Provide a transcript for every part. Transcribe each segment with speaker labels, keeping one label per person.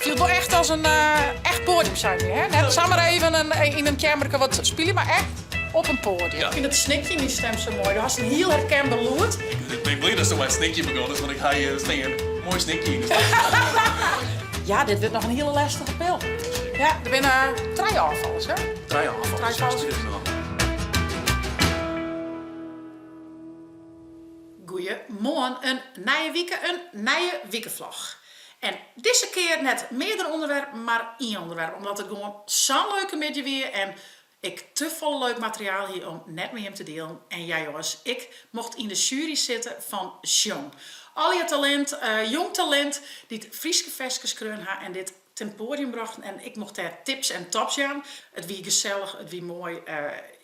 Speaker 1: Fielt wol echt as in echt poadium sein wie, hè? Net samar even yn in keammerke wat spylje, mar echt op in poadium. Ik fyn it snikje yn dyn stim sa moai. Do hast in hiel herkenber lûd.
Speaker 2: Ik bin bliid datsto mei it snikje begûn want ik ha hjir stean, moai snikje yn de stim.
Speaker 1: Ja, dit wurdt noch in hiele lêstige pil. Ja, der binne trije ôffallers, hè?
Speaker 2: Trije ôffallers, ja, spitich genôch.
Speaker 1: Goeiemoarn, in nije wike, in nije wikevlog. En dizze kear net meardere ûnderwerpen, mar ien ûnderwerp, omdat it gewoan sa'n leuke middei wie en ik te folle leuk materiaal hie om net mei jim te dielen. En ja jonges, ik mocht yn de sjuery sitte fan Sjong. Allegear talint, jong talint, dy't Fryske ferskes skreaun ha en dit ten poadium brochten en ik mocht dêr tips en tops jaan. It wie gesellich, it wie moai.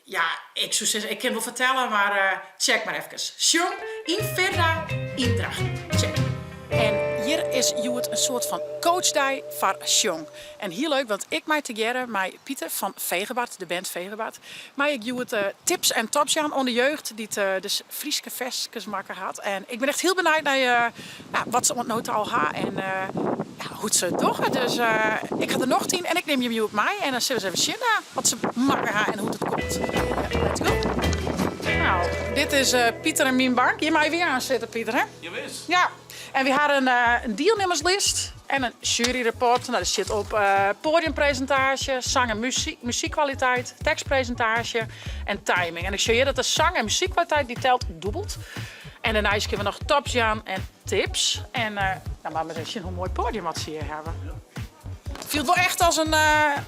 Speaker 1: Ja, ik soe sizze, ik kin wol fertelle, mar check mar efkes. Sjong yn Firda yn Drachten. Check. En hjir is hjoed in soart fan coachdei foar Sjong. En hiel leuk, want ik mei tegearre mei Pieter fan Fegebart, de band Fegebart, mei ik hjoed tips en tops jaan oan de jeugd dy't dus Fryske ferskes makke hat. En ik bin echt hiel benijd nei wat se oant no ta al ha en hoe't se it dogge. Dus ik ha der nocht yn en ik nim jim hjoed mei en dan sille we ris even sjen wat se makke ha en hoe't it komt. Let's go! Nou, dit is Pieter en myn bank. Hjir meie wy aan sitte, Pieter, hè?
Speaker 2: Jawis.
Speaker 1: Ja. En wy ha in dielnimmerslist en in sjueryrapport. No, dêr stiet op poadiumpresintaasje, sang en muzykkwaliteit, tekstpresintaasje en timing. En ik sjoch hjir dat de sang en muzykkwaliteit dy telt dûbeld. En dêrneist kinne we noch tops jaan en tips. En dan moatte we ris even sjen hoe moai poadium wat se hjir hawwe. It fielt wol echt as in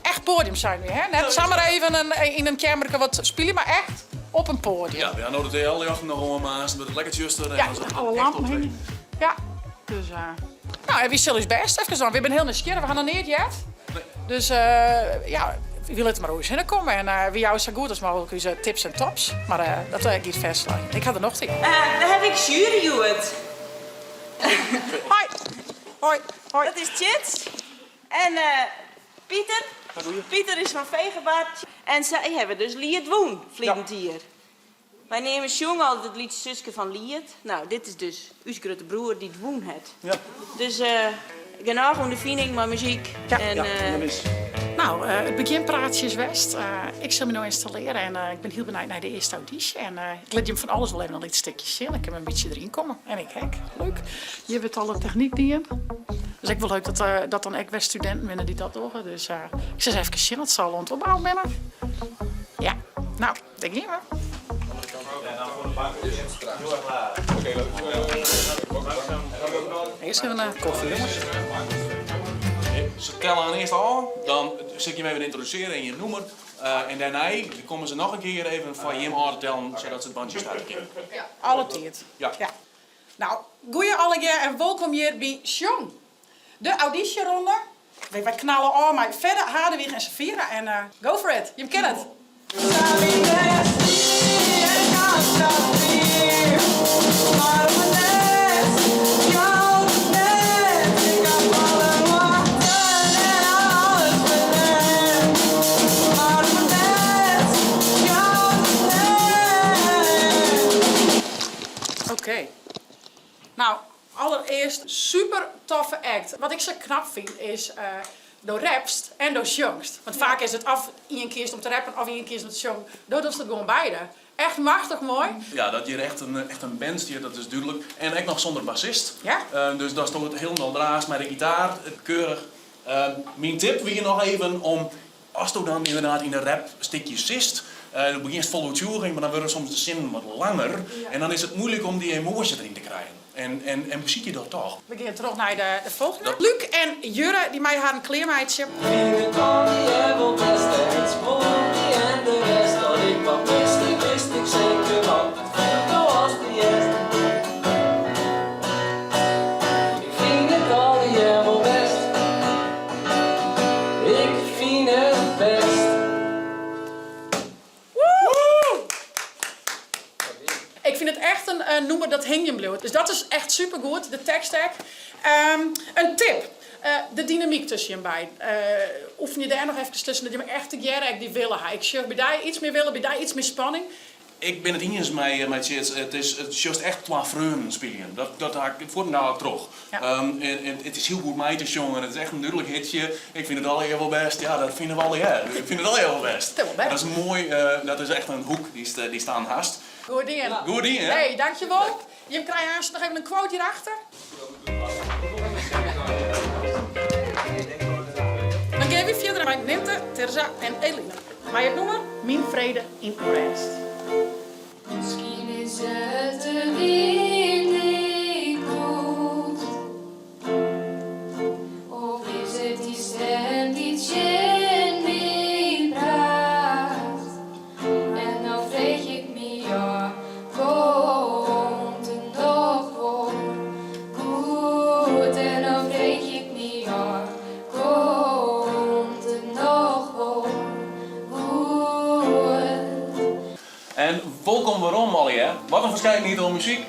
Speaker 1: echt poadium sein wie, hè? Net samar even yn in keammerke wat spylje, mar echt op in poadium.
Speaker 2: Ja, we ha no de TL-ljochten noch oan, mar aanst wurdt it lekker tsjuster en
Speaker 1: Ja,
Speaker 2: as it
Speaker 1: alle
Speaker 2: echt
Speaker 1: lampen
Speaker 2: optreden
Speaker 1: hingje.
Speaker 2: is.
Speaker 1: Ja, dus no, en wy sille ús bêst efkes dwaan. Wy binne hiel nijsgjirrich, we ha noch neat heard.
Speaker 2: Nee.
Speaker 1: Dus ja, wy litte mar oer ús hinne komme en wy jouwe sa goed as mooglik ús tips en tops. Mar dat giet fêst slagjen. Ik ha der nocht yn.
Speaker 3: Dan ha ik sjuery hjoed.
Speaker 1: Hoi. Hoi. Hoi.
Speaker 3: Dat is Tjits en Pieter. Pieter is fan Fegebart en sy hawwe dus Liet wûn ferleden jier. Wy neame Sjong altyd it lytse suske fan Liet. No, dit is dus ús grutte broer dy't wûn hat. Dus genôch ûnderfining mei muzyk. En,
Speaker 1: No, it begjinpraatsje is west. Ik sil my no ynstalleare en ik bin hiel benijd nei de earste audysje. En ik lit jim fan alles wol even in lyts stikje sjen, dan kinne we in bytsje deryn komme. En ik ek. Leuk. Hjir wurdt alle technyk dien. Dus ek wol leuk dat dat dan ek wer studinten binne dy't dat dogge. Dus ik sil ris efkes sjen wat se al oan it opbouwen binne. Ja, no, dêr gean we. Earst even in kofje, jonges.
Speaker 2: Se telle aan earst ôf, dan sil ik jim even yntrodusearje en jim nûmer. En dêrnei komme se noch in kear even foar jim ôf te tellen, sadat se it bandje starte kinne.
Speaker 1: Alle tiid.
Speaker 2: Ja.
Speaker 1: Nou, goeie allegear en wolkom hjir by Sjong, de audysjeronde. Wy knalle ôf mei Fedde, Hadewig en Safira en go for it, jim kinne it! Oké. Nou, allereerst super toffe act. Wat ik sa knap fyn is, do rapst en do sjongst. Want faak is it of ien kiest om te rappen of ien kiest om te sjongen. Do dochst it gewoan beide. Echt machtich moai.
Speaker 2: Ja, dat hjir echt in, echt in band stiet, dat is dúdlik. En ek noch sûnder bassist.
Speaker 1: Ja.
Speaker 2: Dus datsto it hielendal draachst mei de gitaar, keurich. Myn tip wie noch even om Asto dan ynderdaad yn de rap stikjes sitst, do begjinst fol oertsjûging, mar dan wurde soms de sinnen wat langer en dan is it muoilik om dy emoasje deryn te krijen. En besykje dat toch.
Speaker 1: We gean troch nei de folgjende. Luc en Jurre dy meie harren klearmeitsje.
Speaker 4: Fyn it allegear wol bêst en it spoelkie en de rest dat ik wat miste wist ik seker want it fielt no as de hjerst. Ik fyn it allegear wol bêst. Ik fyn it bêst.
Speaker 1: Woe! Ik fyn it echt in nûmer dat hingjen bliuwt. Dus dat is echt supergoed, de tekst ek. In tip, de dynamyk tusken jim beiden. Oefenje dêr noch efkes tusken, dat jim echt tegearre ek dy wille ha. Ik sjoch by dy yts mear wille, by dy yts mear spanning.
Speaker 2: Ik bin it iens mei mei Tjits. It is, it sjochst echt twa freonen spyljen. Dat, dat ha ik fuortendalik troch. En it is hiel goed mei te sjongen. It is echt in dúdlik hitsje. Ik fyn it allegear wol bêst. Ja, dat fine we allegear. Ik fyn it allegear wol bêst. Dat is moai, dat is echt in hoek dy'tst dy'tst dan hast.
Speaker 1: Goed dien.
Speaker 2: Goed dien, hè?
Speaker 1: Hey, dankjewol. Jim krije aanst noch even in quote hierachter. Dan gean wy fierder mei Ninte, Tirza en Eline. Mei it nûmer Myn frede yn ûnrêst.
Speaker 5: Miskien is it de wyn dy't lûkt. Of is it dy stim dy't tsjin my praat? En no freegje ik my ôf, komt it noch wol goed? En no freegje ik my ôf, komt it noch wol goed?
Speaker 2: En wolkom werom allegear. Wat in ferskeidenheid oan muzyk.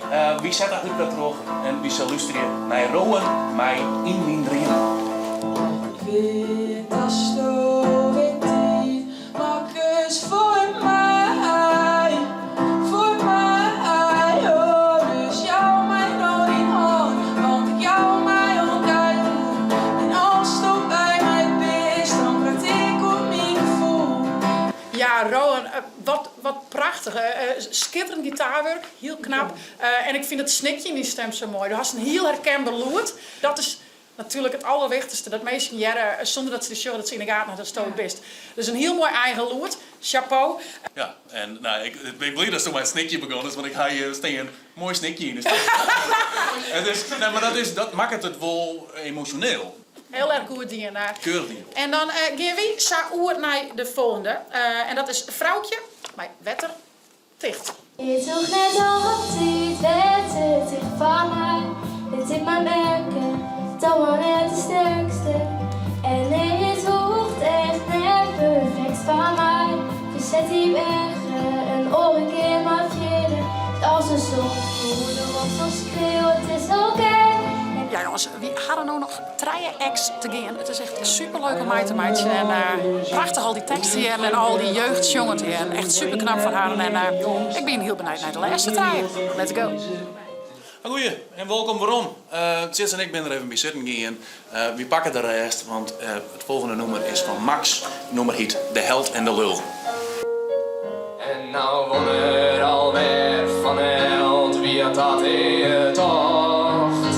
Speaker 2: Wy sette útkoart troch en wy sille lústerje nei Rowan mei Yn myn dreamen.
Speaker 4: Ik wit datsto gjin tiid makkest foar my, foar my. Oh, dus jou my no dyn hân, want ik jou my oan dy oer. En asto by my bist, dan praat ik oer myn gefoel.
Speaker 1: Ja, Rowan, wat, wat prachtich. Skitterend gitaarwurk, hiel knap. En ik fyn it snikje yn dyn stim sa moai. Do hast in hiel herkenber lûd. Dat is natuerlik it allerwichtichste, dat minsken hearre sûnder dat se dy sjogge, dat se yn 'e gaten ha datsto it bist. Dus in hiel moai eigen lûd. Chapeau.
Speaker 2: Ja, en nou, ik bin bliid datsto mei it snikje begûn bist, want ik ha hjir stean, moai snikje yn de stim. It is, nee, mar dat is, dat makket it wol emosjoneel.
Speaker 1: Heel erg goed dien.
Speaker 2: Keurich dien.
Speaker 1: En dan gean wy sa oer nei de folgjende. En dat is Froukje mei Wetter Ticht.
Speaker 5: It hoecht net altyd wetterticht foar my. Lit ik mar merke, dan mar net de sterkste. En nee, it hoecht echt net perfekt foar my. Ferset dy bergen in oare kear mar fierder. As de zon oer de rots skreeuwt, it is oké.
Speaker 1: Ja jonges, wy hawwe no noch trije acts te gean. It is echt superleuk om mei te meitsjen en prachtich al dy teksten te hearren en al dy jeugd sjongen te hearren. Echt superknap fan harren en ik bin hiel benijd nei de lêste trije. Let's go!
Speaker 2: Goeie en wolkom werom. Tjits en ik binne der even by sitten gien. Wy pakke de rêst, want it folgjende nûmer is fan Max. It nûmer hyt De Held en de Lul.
Speaker 4: En nou won er alwer fan 'e held, wie hat dat ea tocht?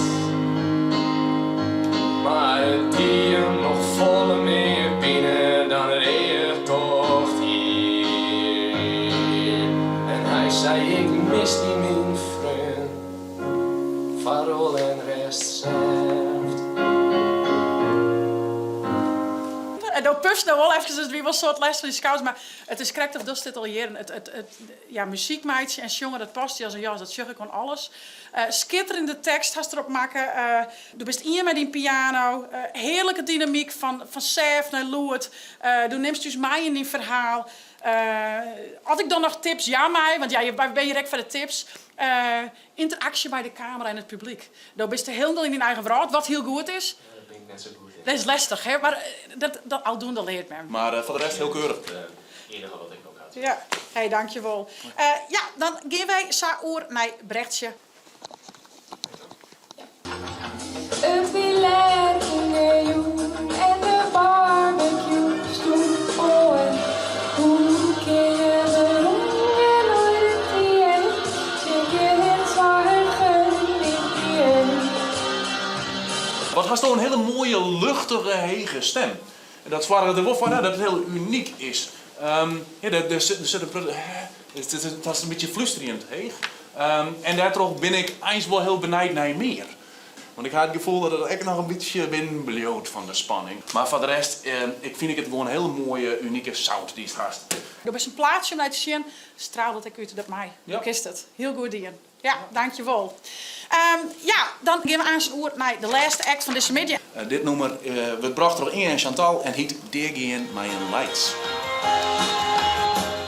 Speaker 4: Mar it die him noch folle mear pine dan er ea tocht hie. En hy sei, ik mis dy myn freon, farwol en rêst sêft.
Speaker 1: En do pufst no wol efkes, dus it wie wol in soad lêst fan dyn skouders, mar it is krekt of dochst dit al jierren. It, it, it, ja, muzyk meitsje en sjonge, dat past dy as in jas, dat sjoch ik oan alles. Skitterende tekst hast derop makke. Do bist ien mei dyn piano. Hearlike dynamyk fan sêft nei lûd. Do nimst ús mei yn dyn ferhaal. As ik dan noch tips jaan mei, want ja, wy binne hjir ek foar de tips. Ynteraksje mei de kamera en it publyk. Do bist hielendal yn dyn eigen wrâld, wat hiel goed is.
Speaker 4: Dêr bin ik net sa goed yn.
Speaker 1: Dat is lestich, hè? Mar dat, dat aldoende leart men.
Speaker 2: Mar foar de rest hiel keurich.
Speaker 4: It iennige wat ik noch had.
Speaker 1: Ja, hey, dankjewol. Ja, dan gean wy sa oer nei Brechtsje.
Speaker 5: It wie let yn de jûn en de barbecue stûn oan. Hoe kin je werom gean nei de tiid? Tsjin gjin soargen yn
Speaker 2: Wat hasto in hiele moaie, luchtige, hege stim. En dat soarget der wol foar dat it hiel unyk is. Ja, der sit in protte, dat is in bytsje flústerjend heech. En dêrtroch bin ik eins wol hiel benijd nei mear. Want ik ha it gefoel dat it ek noch in bytsje binnen bliuwt fan de spanning. Mar foar de rest, ik fyn ik it gewoan in hiele moaie, unike sound dy'tst hast.
Speaker 1: Do bist in plaatsje om nei te sjen. Straal dat ek út, dat mei. Do kinst it. Hiel goed dien. Ja, dankjewol. Ja, dan gean we aanst oer nei de lêste act fan dizze middei.
Speaker 2: Dit nûmer wurdt brocht troch Inge en Chantal en hyt Deagean mei in laits.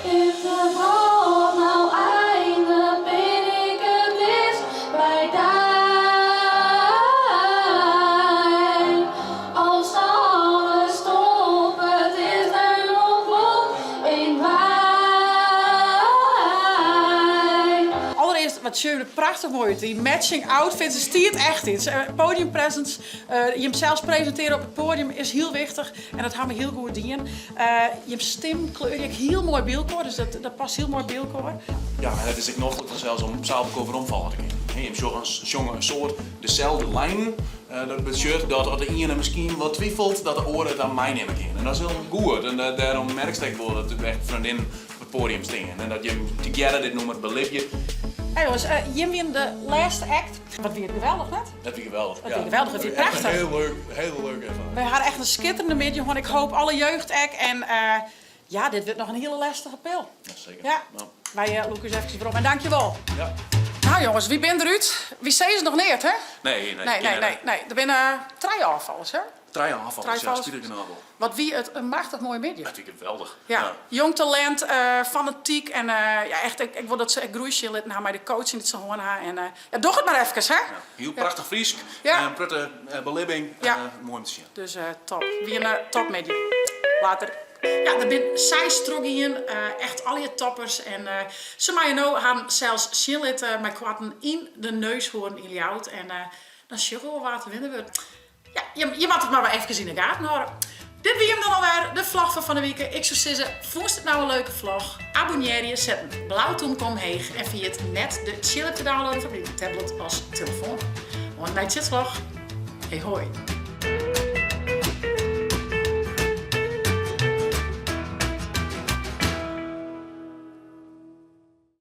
Speaker 5: If de wrâld nou eindiget, bin ik it leafst by dy. As alles stoppet, is der noch wol in wei.
Speaker 1: Mar it sjocht der prachtich moai út. Dy matching outfits, der stiet echt iets. Podium presence, jimsels presintearje op it poadium is hiel wichtich en dat ha we hiel goed dien. Jim stimmen kleurje ek hiel moai by elkoar, dus dat past hiel moai by elkoar.
Speaker 2: Ja, en it is ek noflik fansels om sa op elkoar weromfalle te kinnen. Jim sjonge in soad deselde lijnen. Dat betsjut dat as de iene miskien wat twifelt, dat de oare it dan meinimme kin. En dat is hiel goed. En dêrom merkst ek wol dat echt freondinnen op it poadium stean en dat jim tegearre dit nûmer belibje.
Speaker 1: Hey jonges, jim wienen de lêste act. Wat wie it geweldich, net?
Speaker 2: Dat wie geweldich,
Speaker 1: Dat wie geweldich, it wie prachtich.
Speaker 2: Echt in hiel leuk, hele leuke erfaring.
Speaker 1: Wy hawwe echt in skitterende middei hân. Ik hoop alle jeugd ek. En ja, dit wurdt noch in hiele lestige pil.
Speaker 2: Ja, seker.
Speaker 1: Ja. Wy lûke ús efkes werom en dankjewol.
Speaker 2: Ja.
Speaker 1: Nou jonges, wy binne derút. Wy sizze noch neat, hè?
Speaker 2: Nee, nee.
Speaker 1: Nee, nee, nee, nee. Der binne trije ôffallers, hè?
Speaker 2: Trije ôffallers, ja, spitich genôch wol.
Speaker 1: Wat wie it in machtich moaie middei.
Speaker 2: Dat wie geweldich.
Speaker 1: Ja, jong talint, fanatyk en ja, echt, ik wol dat se ek groei sjen litten ha mei de coaching dy't se hân ha. En ja, doch it mar efkes, hè?
Speaker 2: Ja, hiel prachtich Frysk, in protte belibbing, moai om te sjen.
Speaker 1: Dus top, wie in topmiddei. Later. Ja, der binne seis trochgien, echt allegear toppers. En se meie no harren sels sjen litte mei koarten yn de Neushoorn yn Ljouwert. En dan sjogge we wol wa't de winner wurdt. Ja, je moatte it mar wer efkes yn 'e gaten hâlde. Dit wie him dan alwer, de vlog fan fan 'e wike. Ik soe sizze, fûnst it no in leuke vlog? Abonnearje, set in blau tûmke omheech en ferjit net de Tsjil-app te downloaden foar dyn tablet as telefoan. Oant de neiste vlog. Hey hoi!